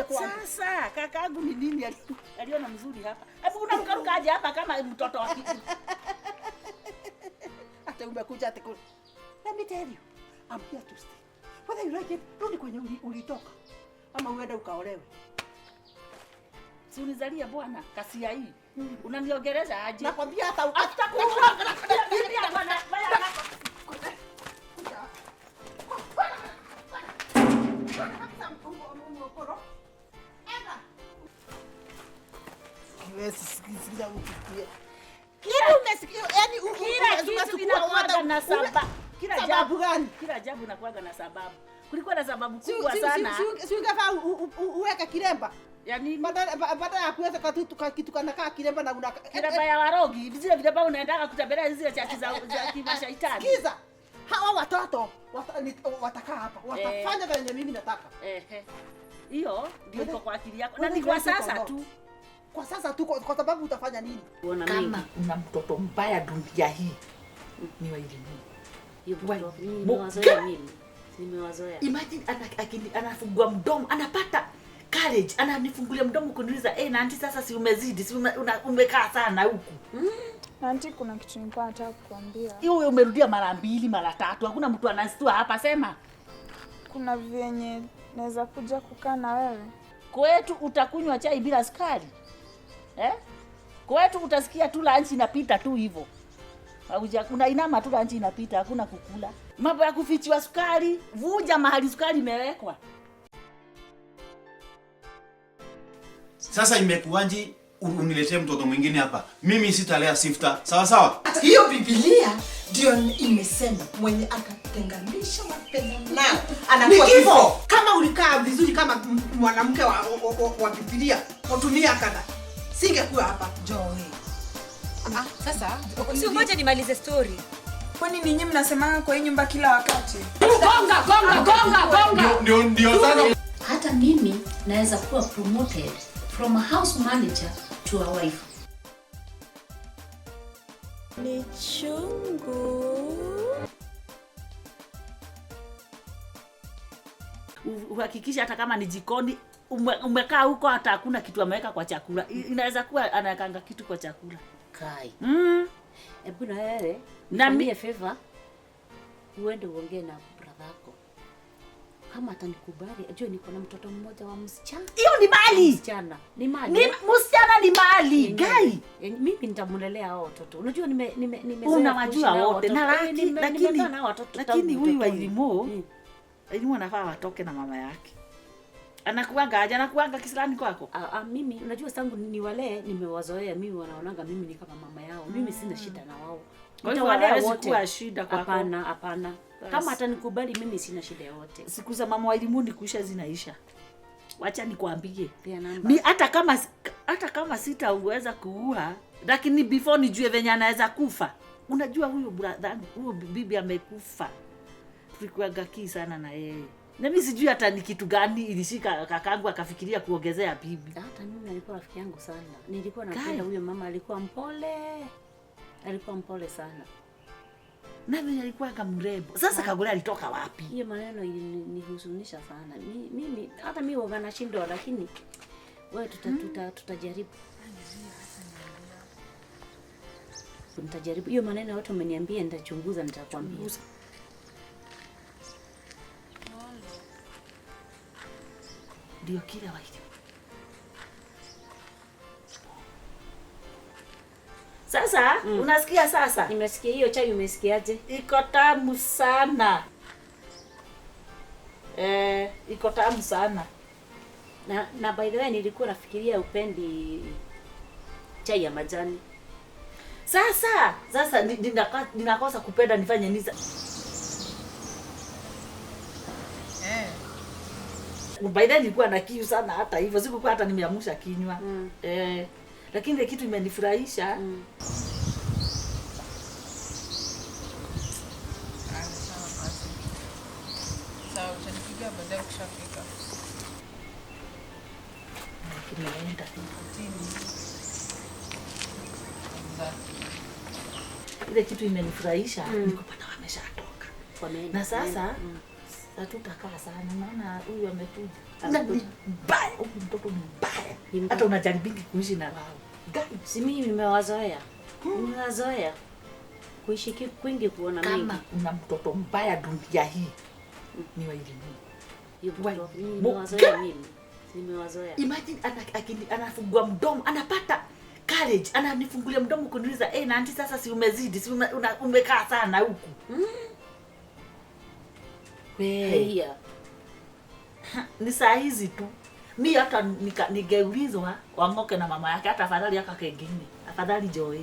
Ukuje kwangu. Sasa kakaangu ni nini aliona mzuri hapa? Hebu unarukaruka aje hapa kama mtoto wa kike. Hata umekuja ati Let me tell you, I'm here to stay. Whether you like it, rudi kwenye ulitoka. Ama uende ukaolewe. Si unizalia bwana kasia hii. Unaniongeleza aje? Nakwambia hata Atakuua. Kila jambo inakuwaga na sababu. Kulikuwa na sababu kubwa sana. Si ungefaa uweke kilemba. Yaani baada ya kuweza kitu kanakaa kilemba na una kilemba ya warogi, zile vilemba unaendaka kutembelea zile chachi za kimashaitani. Sikiza. Hawa watoto watakaa hapa. Watafanya vile mimi nataka. Hiyo ndio iko kwa akili yako. Na ni kwa sasa tu. Kwa sasa tu kwa sababu utafanya nini? Kama una mtoto mbaya dunia hii ni wa elimu. Nimewazoea mimi. Nimewazoea. Imagine anafungua mdomo, anapata courage, ananifungulia mdomo kuniuliza, "Eh, auntie sasa si umezidi, si umekaa sana huku." Auntie, kuna kitu nilikuwa nataka kukuambia. Hiyo wewe umerudia mara mbili, mara tatu. Hakuna mtu anastua hapa, sema. Kuna vyenye naweza kuja kukaa na wewe. Kwetu utakunywa chai bila sukari. Kwetu utasikia tu lunch inapita tu hivyo. Unainama tu lunch inapita, hakuna kukula. Mambo ya kufichiwa sukari, vuja mahali sukari imewekwa. Sasa imekuwaje uniletee mtoto mwingine hapa? Mimi sitalea sifta. Sawa sawa? Hiyo Biblia ndio imesema mwenye akatenganisha wapendana anakuwa kifo. Kama ulikaa vizuri kama mwanamke wa Biblia, utumia kada. Singekuwa hapa. Joy. Sasa si ngoja nimalize story. Kwani ninyi mnasemanga kwa hii nyumba kila wakati? Gonga gonga gonga gonga. Ndio sasa. Hata mimi naweza kuwa promoted from a house manager to a wife. Ni chungu. Uhakikisha hata kama ni jikoni umekaa huko hata hakuna kitu ameweka kwa chakula. Inaweza kuwa anawekanga kitu kwa chakula. Kai. Hebu na wewe na mimi favor uende uongee na brother yako. Kama atanikubali, ajue niko na mtoto mmoja wa msichana. Hiyo ni mali. Msichana. Ni mali. Ni msichana ni mali. Gai. Mimi nitamlelea hao watoto. Unajua nime unawajua wote na lakini huyu wa elimu elimu anafaa watoke na mama yake. Anakuanga aje? Anakuanga kisilani kwako? Mimi unajua sangu ni wale nimewazoea, mimi wanaonanga mimi ni kama mama yao. Mimi sina shida na wao. Nitawalea wote. Kwa shida kwako. Hapana. Kama atanikubali mimi sina shida yote. Siku za mama wa elimu ni kuisha zinaisha. Wacha nikwambie. Mi hata kama sitaweza kuua, lakini before nijue venye anaweza kufa. Unajua huyo brother, huyo bibi amekufa. Tulikuwa gaki sana na yeye. Na mimi sijui hata ni kitu gani ilishika kakangu akafikiria kuongezea bibi. Hata mimi alikuwa rafiki yangu sana. Nilikuwa napenda huyo mama, alikuwa mpole. Alikuwa mpole sana. Na mimi alikuwa kama mrembo. Sasa Kagole alitoka wapi? Hiyo maneno ilinihuzunisha sana. Mimi hata mimi huwa nashindwa, lakini wewe tutajaribu. Nitajaribu. Hiyo maneno yote umeniambia nitachunguza, nitakwambia. Ndio kila wapi. Sasa unasikia sasa? Nimesikia hiyo chai, umesikiaje? Iko tamu sana. Iko tamu sana. Na by the way nilikuwa nafikiria upendi chai ya majani. Sasa ninakosa kupenda, nifanye nini? By then nilikuwa na kiu sana, hata hivyo sikuwa hata nimeamsha kinywa. Lakini ile kitu imenifurahisha. Sawa, utanipigia baadaye ukishafika. Kimeenda. Ile kitu imenifurahisha ni kupata wameshatoka. Na sasa Hatutakaa sana, naona huyu amekuja. Na ni mbaya, huyu mtoto ni mbaya. Hata unajaribingi kuishi na wao. Si mimi nimewazoea. Nimewazoea. Kuishi kwingi kuona mingi. Kama una mtoto mbaya dunia hii ni wa elimu. Hiyo mtoto nimewazoea mimi. Nimewazoea. Imagine anafungua mdomo, anapata courage, ananifungulia mdomo kuniuliza, "Eh, na auntie sasa si umezidi, si umekaa sana huku." Hey. Ni saa hizi tu. Mi hata ningeulizwa Wang'oke na mama yake, hata afadhali aka kengine. Afadhali Joy.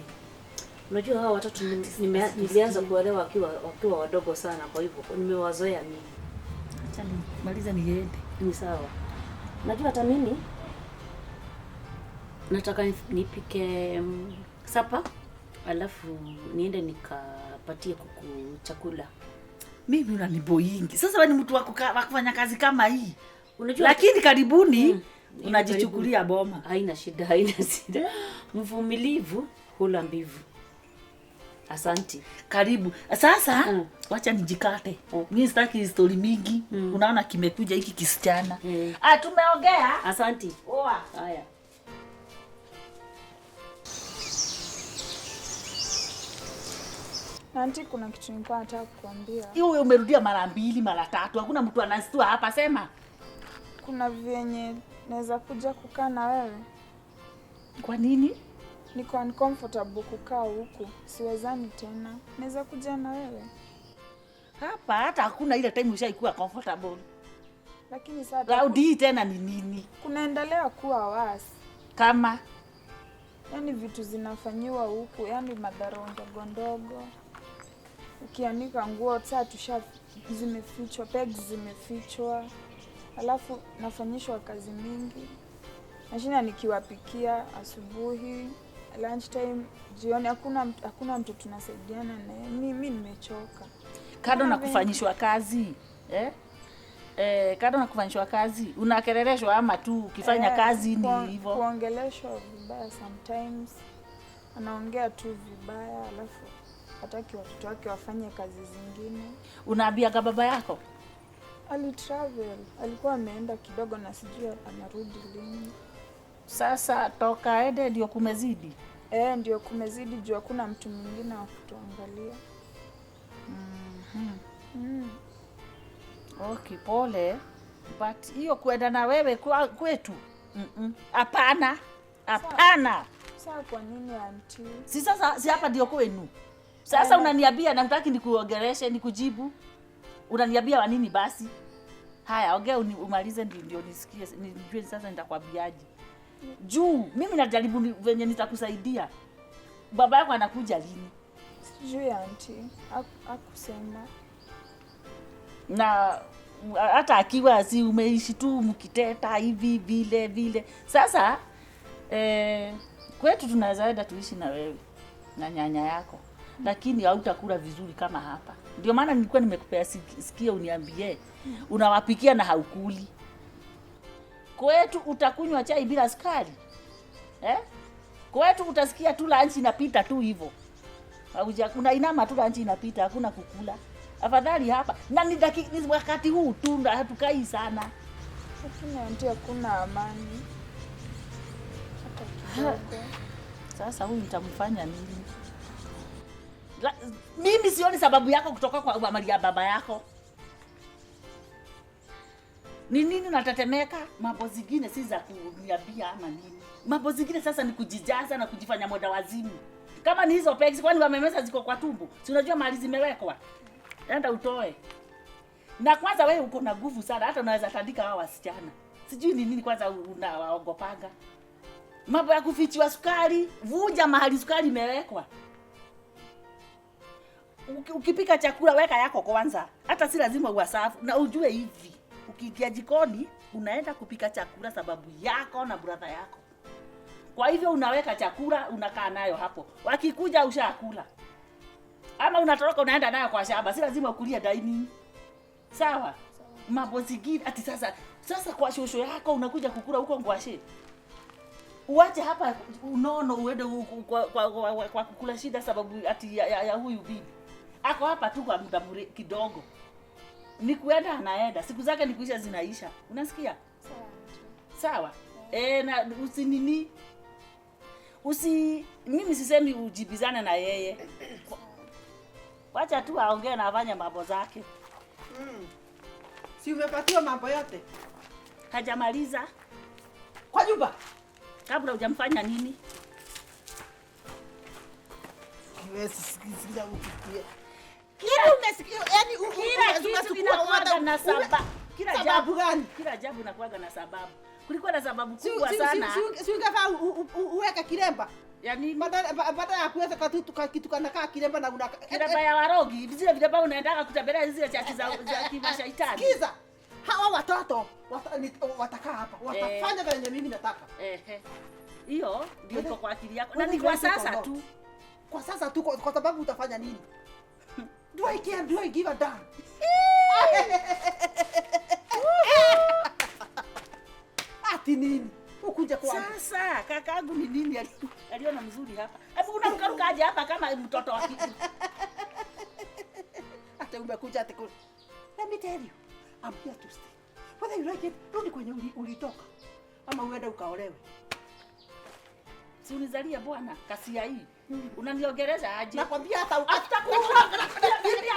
Unajua hao watoto nilianza kuwalewa wakiwa wadogo sana, kwa hivyo nimewazoea mimi. Acha nimalize niende. Ni sawa. Najua hata mimi nataka nipike sapa, alafu niende nikapatie kuku chakula. Mimi unaniboyingi. Sasa wewe ni mtu wa kufanya kazi kama hii. Unajua, lakini karibuni unajichukulia boma. Haina shida, haina shida. Mvumilivu hula mbivu. Asanti. Karibu. Sasa wacha nijikate. Mimi sitaki story mingi. Unaona kimekuja hiki kisichana. Tumeongea. Asanti. Oa. Haya. Auntie, kuna kitu nilikuwa nataka kukuambia. Hiyo umerudia mara mbili, mara tatu. Hakuna mtu anastua hapa, sema. Kuna vyenye naweza kuja kukaa na wewe. Kwa nini? Niko uncomfortable kukaa huku. Siwezani tena. Naweza kuja na wewe. Hapa hata hakuna ile time ushaikuwa comfortable. Lakini sasa raundi tena ni nini? Kunaendelea kuwa wasi. Kama yani vitu zinafanyiwa huku, yani madhara ndogo ndogo. Ukianika nguo saa tusha zimefichwa, pegs zimefichwa. Alafu nafanyishwa kazi mingi. Nashinda nikiwapikia asubuhi, lunch time, jioni, hakuna mtu tunasaidiana naye. Mimi nimechoka. Kado na kufanyishwa kazi, kado na kufanyishwa kazi, unakerereshwa ama tu ukifanya kazi ni hivyo. Kuongeleshwa vibaya sometimes. Anaongea tu vibaya alafu hataki watoto wake wafanye kazi zingine. Unaambia kwa baba yako? Alitravel, alikuwa ameenda kidogo na sijui anarudi lini. Sasa toka ende ndio kumezidi? Ndio kumezidi juu hakuna mtu mwingine wa kutuangalia. Okay, pole. But hiyo kuenda na wewe kwetu? Hapana. Hapana. Sasa kwa nini auntie? Si sasa si hapa ndio kwenu. Sasa unaniambia na nataki nikuongeleshe, nikujibu. Unaniambia wa nini basi? Haya, ongea umalize ndio nisikie, nijue sasa nitakwambiaje. Juu mimi najaribu venye nitakusaidia. Baba yako anakuja lini? Sijui auntie, hakusema. Na hata akiwa si umeishi tu mkiteta hivi vile vile. Sasa kwetu tunaweza enda tuishi na wewe na nyanya yako. Lakini hautakula vizuri kama hapa. Ndio maana nilikuwa nimekupea sikia uniambie. Unawapikia na haukuli. Kwetu utakunywa chai bila sukari. Kwetu utasikia tu lunch inapita tu hivyo. Unainama tu lunch inapita, hakuna kukula. Afadhali hapa. Na ni wakati huu tu hatukai sana. Lakini auntie hakuna amani. Hata kidogo. Sasa huyu nitamfanya nini? Mimi sioni sababu yako kutoka kwa mali ya baba yako. Ni nini unatetemeka? Mambo zingine si za kuniambia ama nini. Mambo zingine sasa ni kujijaza na kujifanya mwenda wazimu. Kama ni hizo pegs kwani wamemeza ziko kwa tumbo? Si unajua mali zimewekwa. Enda utoe. Na kwanza wewe uko na nguvu sana, hata unaweza tandika hao wasichana. Sijui ni nini kwanza unawaogopaga. Mambo ya kufichiwa sukari, vuja mahali sukari imewekwa. Ukipika chakula weka yako kwanza. Hata si lazima uwasafu. Na ujue hivi, ukiingia jikoni unaenda kupika chakula sababu yako na brother yako. Kwa hivyo unaweka chakula unakaa nayo hapo. Wakikuja ushakula. Ama unatoroka unaenda nayo kwa shamba, si lazima ukulie dining. Sawa? Mambo zingine ati sasa kwa shosho yako unakuja kukula huko ngwashe. Uache hapa unono uende kwa kukula shida sababu ati ya huyu bibi. Ako hapa tu kwa muda kidogo. Ni kuenda anaenda. Siku zake ni kuisha zinaisha. Unasikia? Sawa. Sawa. Na usinini. Mimi sisemi ujibizane na yeye. Wacha tu aongee na afanye mambo zake. Si umepatiwa mambo yote Hajamaliza kwa nyumba? kabla hujamfanya nini? Wewe sikiza ukitie. Kila umesikia, yani Kila kitu inakuwaga na sababu. Kila Sababu jambo gani? Kila jambo inakuwaga na sababu. Kulikuwa na sababu kubwa sana. Si ungefaa uweke kilemba Ya nini? badala ya kuweka kitu kanakaa kilemba na unaka Kiraba ya warogi, zile vileba unaendaga kutembelea zile chachi za kimashaitani. Sikiza, hawa watoto watakaa hapa, watafanya venye mimi nataka. Ehe. Hiyo ndio iko kwa akili yako. Na Whether ni kwa you like it or sasa not. tu. Kwa sasa tu, kwa sababu utafanya nini? Do I care? Do I give a damn? Ati nini? Ukuja kwangu. Sasa kakaangu ni nini aliona mzuri hapa? Hebu unarukaruka aje hapa kama mtoto wa Ati umekuja ati Let me tell you, I'm here to stay. Whether you like it, rudi kwenye ulitoka. Ama uende ukaolewe. Si unizalie bwana kasia hii. Unaniongeleza aje? Nakwambia hata Atakuua.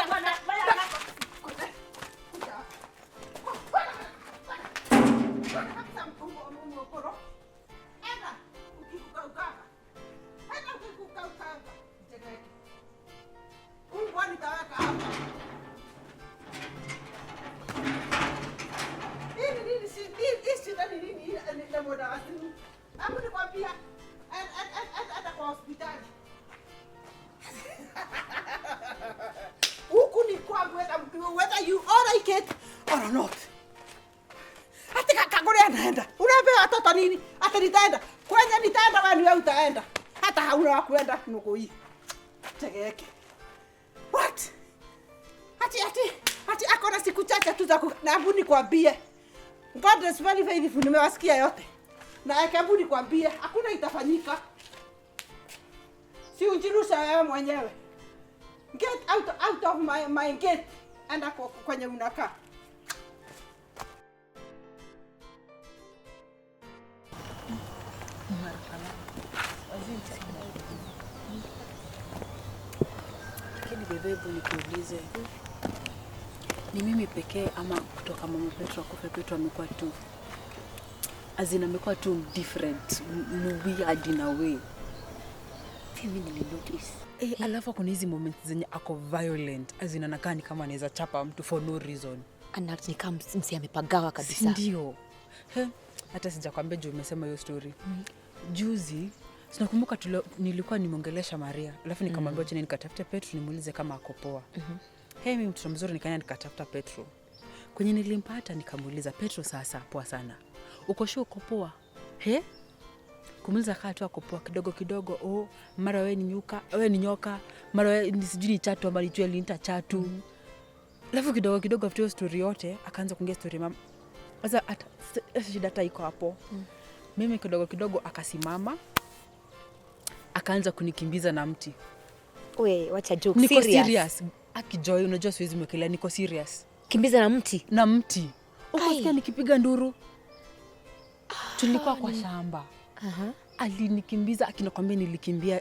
Bwana, bwana. Huku ni kwangu, whether you all like it or not. Ati kakagore anaenda. Unaambia watoto nini? Ati nitaenda. Kwenye nitaenda wewe niwe utaenda. Hata hauna wa kuenda nuku hii. Tegeke. What? Ati ako na siku chache tu za na hebu nikwambie. God is very faithful, nimewasikia yote. Na hebu nikwambie, hakuna itafanyika. Si ujirusha wewe mwenyewe. Get out of my gate. Enda kwenye unakaa. Lakini bebebu, nikuulize, ni mimi pekee ama kutoka mama Petro akufe, Petro amekuwa tu azin, amekuwa tu different, weird in a way. Mimi nilinotice. Alafu kuna hizi moments zenye ako violent, azin anakaa ni kama anaweza chapa mtu for no reason. Ana ni kama msi amepagawa kabisa. Ndio. Hata sijakwambia juu umesema hiyo story. Juzi sinakumbuka nilikuwa nimeongelesha Maria, alafu nikamwambia chini nikatafute Petro nimuulize kama ako poa. Hey, mimi mtoto mzuri nikaenda nikatafuta Petro. Kwenye nilimpata nikamuuliza, Petro sasa poa sana. Uko sure uko poa? He? Kumuuliza kaa tu ako poa kidogo kidogo, oh, mara wewe ni nyuka, wewe ni nyoka, mara wewe ni sijui ni chatu ama ni aliniita chatu. Alafu kidogo kidogo after hiyo story yote akaanza kuongea story mama. Sasa hata shida hata iko hapo. Mimi kidogo kidogo akasimama akaanza kunikimbiza na mti. We, wacha joke. Niko serious. Akijoy, unajua siwezi mwekelea, niko serious. Kimbiza na mti. Na mti. Ukasikia nikipiga nduru. Tulikuwa kwa shamba. Alinikimbiza, akinakwambia nilikimbia.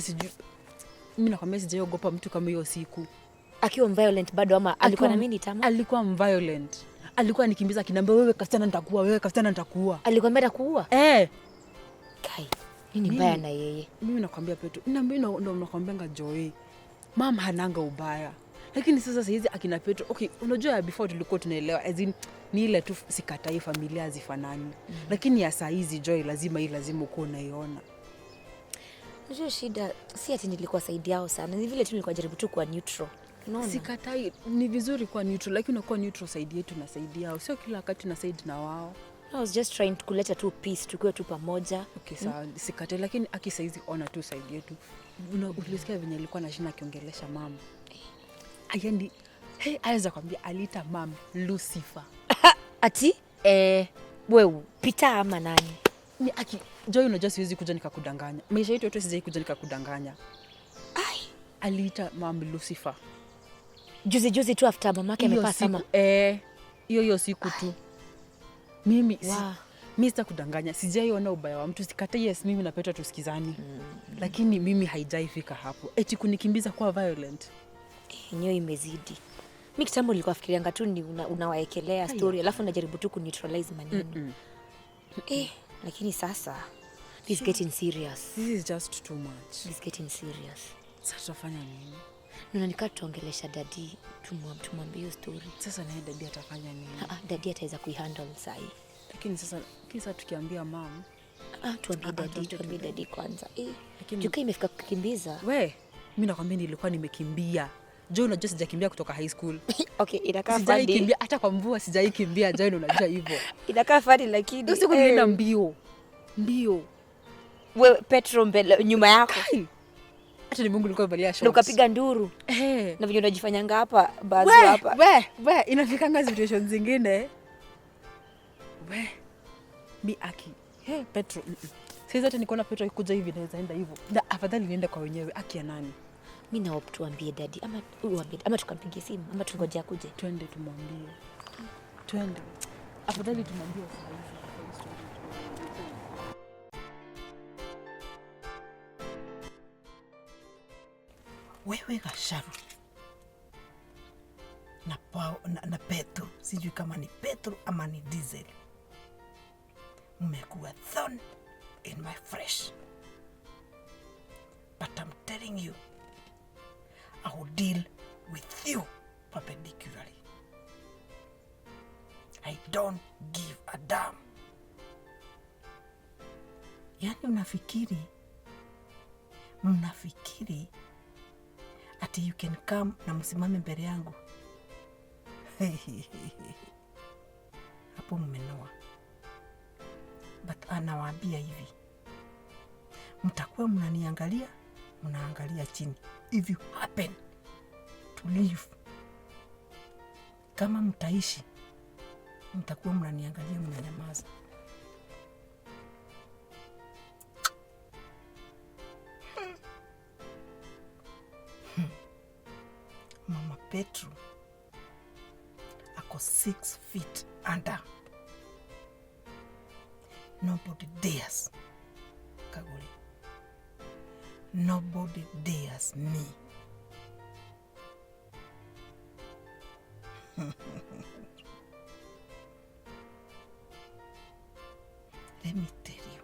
Sijui. Mimi nakwambia sijaogopa mtu kama hiyo siku. Akiwa violent bado ama alikuwa na mimi tama? Alikuwa violent. Alikuwa anikimbiza akiniambia wewe kasichana nitakuua, wewe kasichana nitakuua. Alikwambia atakuua? Eh. Kai. Nini mbaya na yeye? Mimi nakwambia Petro, na mimi ndo nakwambianga Joy. Mama hananga ubaya. Lakini sasa hizi akina Petro, okay, unajua before tulikuwa tunaelewa as in ni ile tu sikatai familia hazifanani. Lakini ya saa hizi Joy lazima uko unaiona. Unajua shida si ati nilikuwa side yao sana. Ni vile tu nilikuwa jaribu tu kuwa neutral. Unaona? Sikatai, ni vizuri kuwa neutral, lakini unakuwa neutral side yetu na side yao. Sio kila wakati na side na wao. I was just trying to kuleta tu peace, tukiwe tu pamoja. Okay, sawa, sikatai, lakini aki saizi ona tu side yetu. Ulisikia venye alikuwa anashinda akiongelesha mama. Ayandi, hey, aweza kwambia aliita mam Lucifer. Ati? Wewe Peter ama nani? Ni aki Joy, unajua siwezi kuja nikakudanganya. Maisha yetu yote siwezi kuja nikakudanganya. Ai, aliita mam Lucifer. Juzi juzi tu after mamake Hiyo amepaa sama. siku hiyo siku tu. Mimi si, Wow. mi sitakudanganya, sijaiona ubaya wa mtu, sikatai. Yes, mimi na Petro tusikizani, lakini mimi haijaifika hapo eti kunikimbiza kuwa violent. Yenyewe imezidi. Mi kitambo nilikuwa fikirianga tu ni unawaekelea story alafu unajaribu tu kuneutralize maneno. Lakini sasa this is getting serious. This is just too much. This is getting serious. Sasa tutafanya nini? Naona nikaa tuongelesha daddy, tumwambie hiyo story. Sasa naye daddy atafanya nini? Ah, daddy ataweza kuihandle sahi. Lakini sasa kisa tukiambia mam, Ah, tuambie daddy, tuambie tuambie daddy kwanza. Lakini- Juka imefika kukimbiza. We, mi nakwambia nilikuwa nimekimbia. Jo, unajua sijakimbia kutoka high school. Okay, inakaa Sijai funny. kimbia hata kwa mvua, sijai kimbia. Joy, unajua hivyo. Inakaa funny lakini Hiyo siku nilienda mbio mbio. Wewe Petro mbele nyuma yako. Kai. Hata ni Mungu nilikuwa nimevalia Na shorts. ukapiga nduru. Eh. Na venye unajifanyanga hapa bazu We, hapa. we, inafikanga situation zingine. We, mi aki. Hey, Petro. Sasa hata nikuona Petro akikuja hivi naweza enda hivyo. Na afadhali niende kwa wenyewe, aki ya nani? Mi na hope tuambie daddy ama uambie ama tukampigie simu ama tungoje akuje. Twende tumwambie. Twende. Afadhali tumwambie saa hizi. Wewe Gasharu na Petro, sijui kama ni Petro ama ni Diesel, mmekuwa thorn in my flesh, but I'm telling you, I will deal with you perpendicularly. I don't give a damn. Yani mnafikiri ati you can come na msimame mbele yangu? Hapo mmenoa. But anawaambia hivi, mtakuwa mnaniangalia, mnaangalia chini. If you happen to live, kama mtaishi, mtakuwa mnaniangalia, mnanyamaza. Mama Petro ako 6 feet under. Nobody dares Kaguri. Nobody dares me. Let me tell you,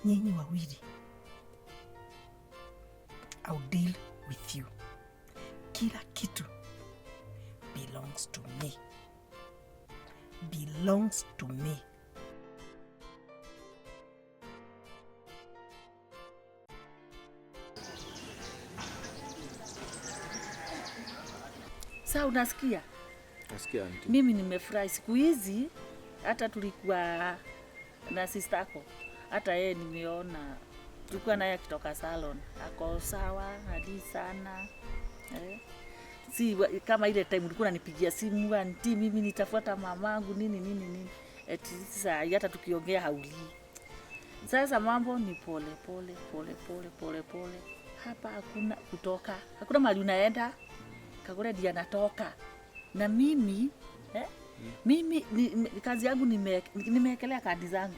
nyinyi wawili, I'll deal with you. Kila kitu belongs to me. Belongs to me. Sasa unasikia? Nasikia auntie. Mimi nimefurahi siku hizi, hata tulikuwa na sister yako, hata yeye nimeona tulikuwa naye akitoka salon, ako sawa hadi sana. Si kama ile time ulikuwa unanipigia simu, auntie, mimi nitafuata mamangu nini nini nini. Eti sasa hata tukiongea haulii. Sasa mambo ni pole pole pole pole pole pole. Hapa hakuna kutoka, hakuna mahali unaenda. Kagure ndiye anatoka. Na mimi mimi kazi yangu nimewekelea kadi zangu.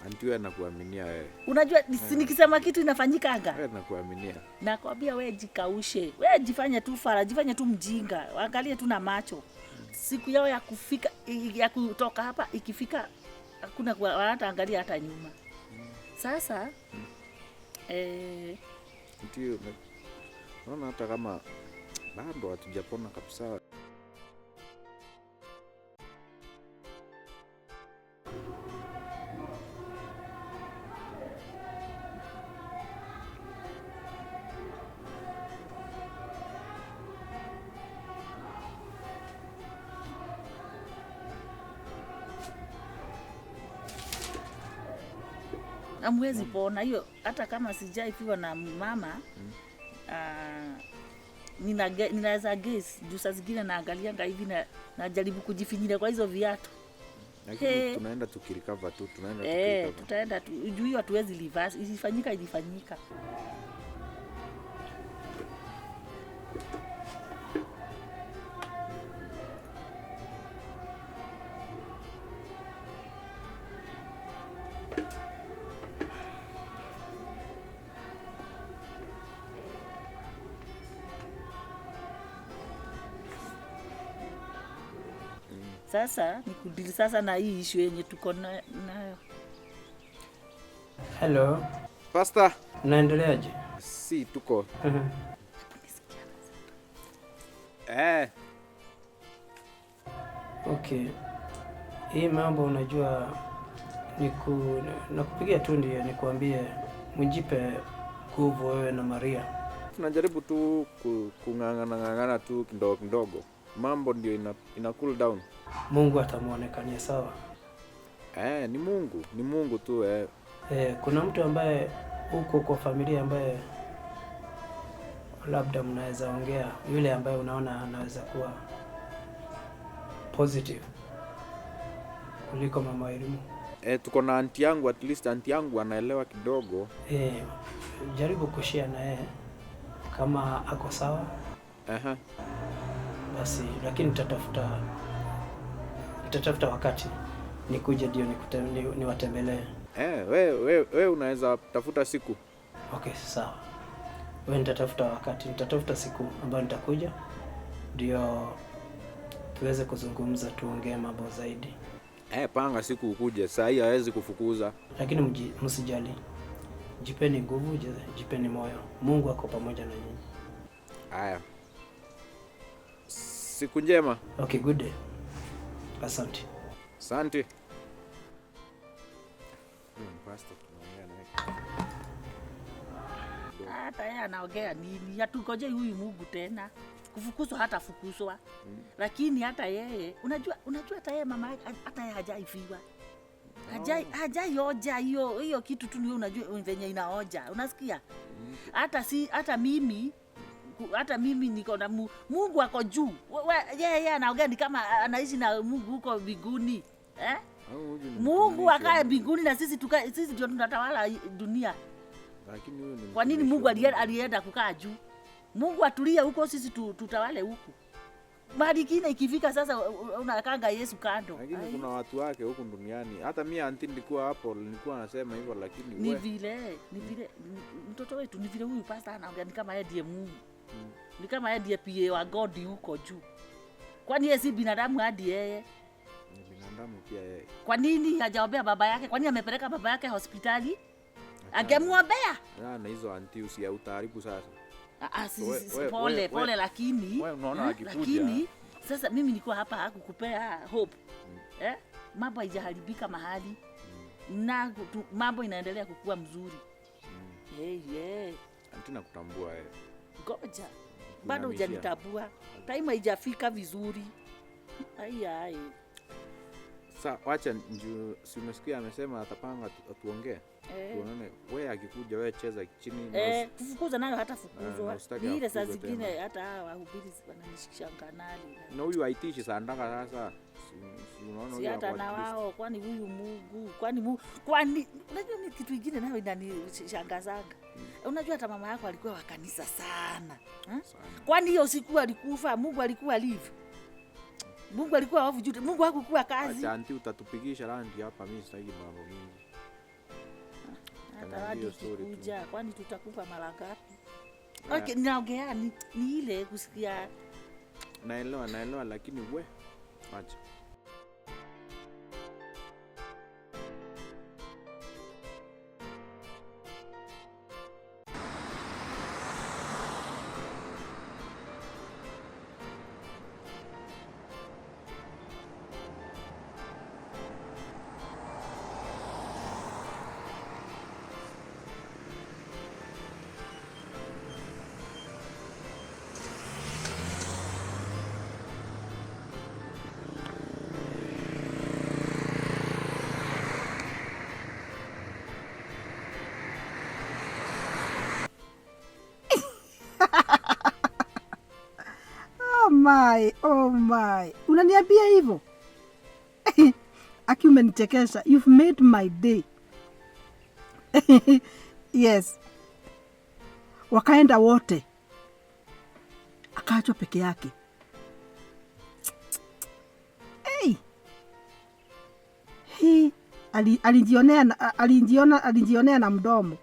Auntie wewe anakuaminia wewe. Unajua nikisema kitu inafanyikanga. Wewe anakuaminia. Nakwambia wewe jikaushe. Wewe jifanye tu fara, jifanye tu mjinga. Angalie tu na macho. Siku yao ya kufika ya kutoka hapa ikifika hakuna hata angalia hata nyuma. Sasa Auntie unaona hata kama bado hatujapona kabisa. Hamwezi pona hiyo, hata kama sijaifiwa na mama. Ninaweza guess juu saa zingine naangalianga hivi na najaribu kujifinyilia kwa hizo viatu. Lakini tunaenda tukirecover tu, tunaenda tukirecover. Tutaenda tu juu hiyo hatuwezi reverse, ilifanyika ilifanyika. Sasa ni kudili sasa na hii issue yenye tuko nayo. Hello. Pastor. Unaendeleaje? Si tuko. Okay. Hii mambo unajua nakupigia tu ndio nikuambie mjipe nguvu wewe na Maria. Tunajaribu tu kung'ang'ana tu kidogo kidogo. Mambo ndio ina cool down. Mungu atamuonekania, sawa? Ni Mungu, ni Mungu tu Kuna mtu ambaye huko kwa familia ambaye labda mnaweza ongea, yule ambaye unaona anaweza kuwa positive kuliko mama Elimu. Tuko na auntie yangu, at least auntie yangu anaelewa kidogo. Jaribu kushare na yeye kama ako sawa. Basi lakini nitatafuta wakati nikuje ndio niwatembelee. We unaweza tafuta siku. Okay, sawa. Wewe nitatafuta wakati, nitatafuta siku ambayo nitakuja ndio tuweze kuzungumza, tuongee mambo zaidi. Panga siku ukuje, saa hii hawezi kufukuza. Lakini msijali. Jipeni nguvu, jipeni moyo. Mungu ako pamoja na nyinyi. Haya. Siku njema. Okay, good day. Asante. Asante. Pastor tunaongea naye. Hata yeye anaongea nini? Hatungoje huyu Mungu tena. Kufukuzwa hata fukuzwa. Lakini hata yeye, unajua hata yeye mama yake hata yeye hajaifiwa. Hajaioja hiyo kitu tu, ni unajua venye inaoja. Unasikia? Hata mimi niko na Mungu ako juu. Yeye anaongea ni kama anaishi na Mungu huko mbinguni. Mungu akae mbinguni na sisi tukae, sisi ndio tunatawala dunia. Lakini huyu ni kwa nini Mungu alienda kukaa juu? Mungu atulie huko, sisi tutawale huku. Mahali kingine ikifika sasa unakanga Yesu kando. Lakini kuna watu wake huku duniani. Hata mimi auntie nilikuwa hapo, nilikuwa nasema hivyo, lakini ni vile mtoto wetu ni vile huyu pastor anaongea ni kama yeye ndiye Mungu. Ni kama yeye ndiye PA wa God huko juu. Kwani yeye si binadamu hadi yeye? Ni binadamu pia yeye. Kwa nini hajaombea baba yake? Kwa nini amepeleka baba yake hospitali? Angemuombea. Na hizo auntie usiutaharibu sasa. Pole pole, lakini unaona akikuja. Lakini sasa mimi nilikuwa hapa kukupea hope. Mambo haijaharibika mahali. Na mambo inaendelea kukua mzuri. Auntie nakutambua wewe. Ngoja. Bado hujanitambua. Time haijafika vizuri. Ai. Sasa wacha si umesikia amesema atapanga tuongee. Tuonane. Wewe akikuja wewe cheza chini. Kufukuza nayo hata fukuzwa. Ni ile saa zingine hata wahubiri wananishikisha kanali. Na huyu haitishi sandaka sasa. Si unaona huyu hata na wao, kwani huyu Mungu, kwani Mungu, kwani unajua ni kitu kingine nayo inanishangazaga. Unajua hata mama yako alikuwa wa kanisa sana. Kwani hiyo siku alikufa Mungu alikuwa live? Mungu alikuwa off duty. Mungu hakukuwa kazi. Acha auntie utatupigisha randi hapa, mimi sitaki mambo mingi. Hata hadi kuja, kwani tutakufa mara ngapi? Okay, naongea ni ile kusikia. Naelewa lakini we acha. Oh my. Unaniambia hivyo? Aki umenichekesha. You've made my day. Yes. Wakaenda wote. Akaachwa peke yake. Hey. He alijionea na mdomo.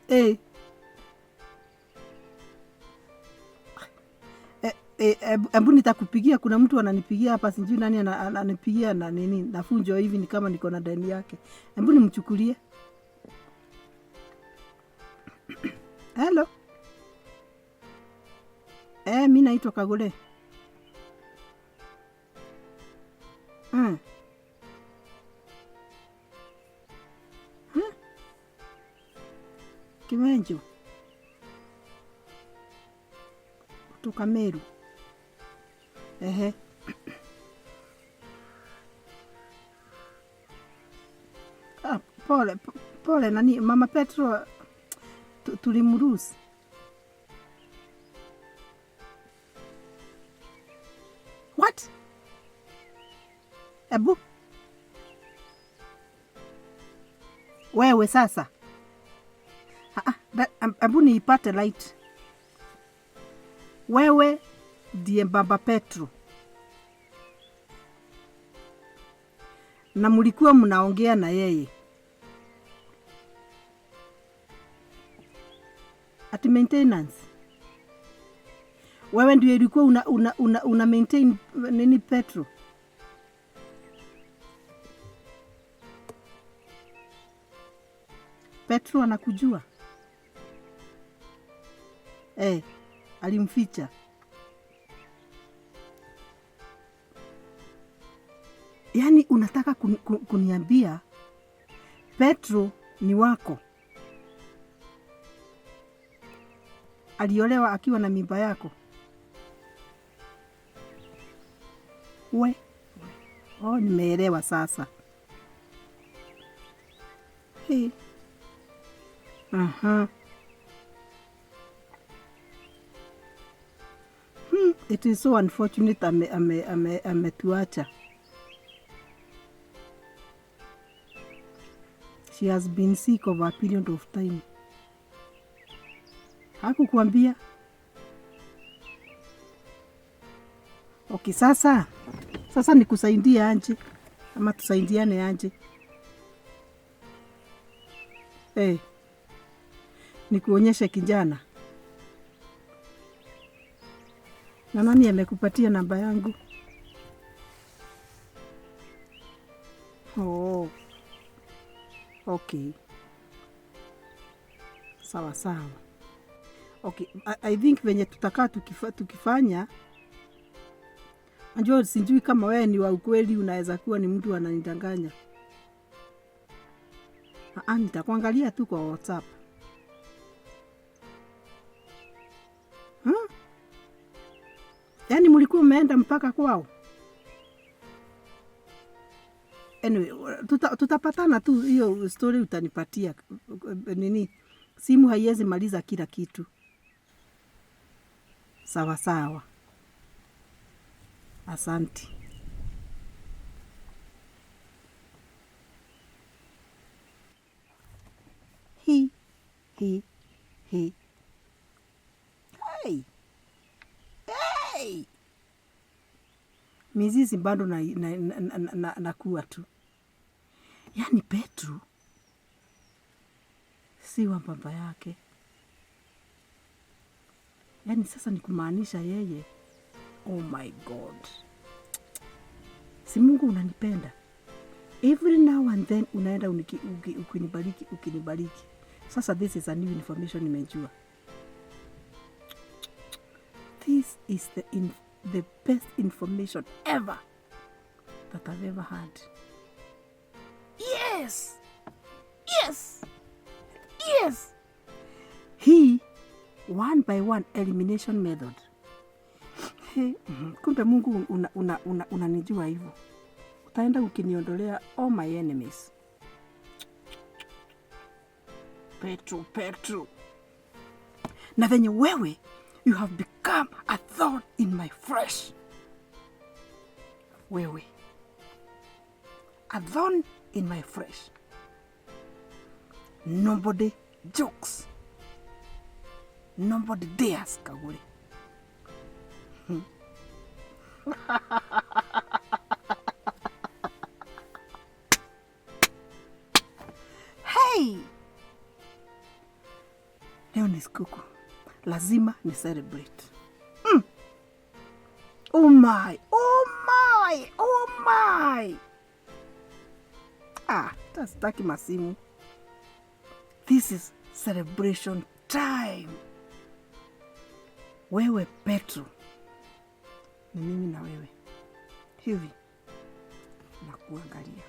Hey. Hebu nitakupigia, kuna mtu ananipigia hapa, sijui nani ananipigia na nini, nafunjwa hivi ni kama niko na deni yake. Hebu nimchukulie. Hello. Mi naitwa Kagure. Mm. Huh? Kimenjo. Kutoka Meru. Ehe. Ah, pole, pole nani Mama Petro tulimruhusu. What? Ebu. Wewe sasa. Ebu niipate light. Wewe ndiye Baba Petro. Na mlikuwa mnaongea na yeye. Ati maintenance. Wewe ndiye ulikuwa una maintain nini Petro? Petro anakujua? Alimficha. Yaani unataka kuniambia Petro ni wako? Aliolewa akiwa na mimba yako? We. Oh, nimeelewa sasa. Hey. Aha. It is so unfortunate ametuacha. She has been sick over a period of time. Hakukuambia? Okay, sasa nikusaidie aje? Ama tusaidiane aje? Nikuonyeshe kijana. Na nani amekupatia namba yangu? Oh. Okay. Sawa sawa. Okay, I think venye tutakaa tukifanya, najua sijui kama wewe ni wa ukweli, unaweza kuwa ni mtu ananidanganya. Nitakuangalia tu kwa WhatsApp. Yaani mlikuwa mmeenda mpaka kwao? Anyway, tutapatana tu, hiyo story utanipatia. Nini? Simu haiwezi maliza kila kitu. Sawa sawa. Asante. He. Hey. Hey. Mizizi bado na kuwa tu. Yaani Petro si wa baba yake. Yaani sasa ni kumaanisha yeye. Oh my God. Si Mungu unanipenda. Every now and then unaenda ukinibariki. Sasa this is a new information nimejua. This is the best information ever that I've ever had. Yes! Yes! Yes! Hii one by one elimination method. Hey, kumbe Mungu unanijua hivyo. Utaenda ukiniondolea all my enemies. Petro. Na venye wewe, you have become a thorn in my flesh. Wewe. A thorn in my flesh. Nobody jokes. Nobody dares, Kagure. Hey! Leo ni sikukuu. Lazima ni celebrate. Oh my, oh my, oh my. Ah, hata sitaki masimu. This is celebration time. Wewe Petro, ni mimi na wewe hivi nakuangalia.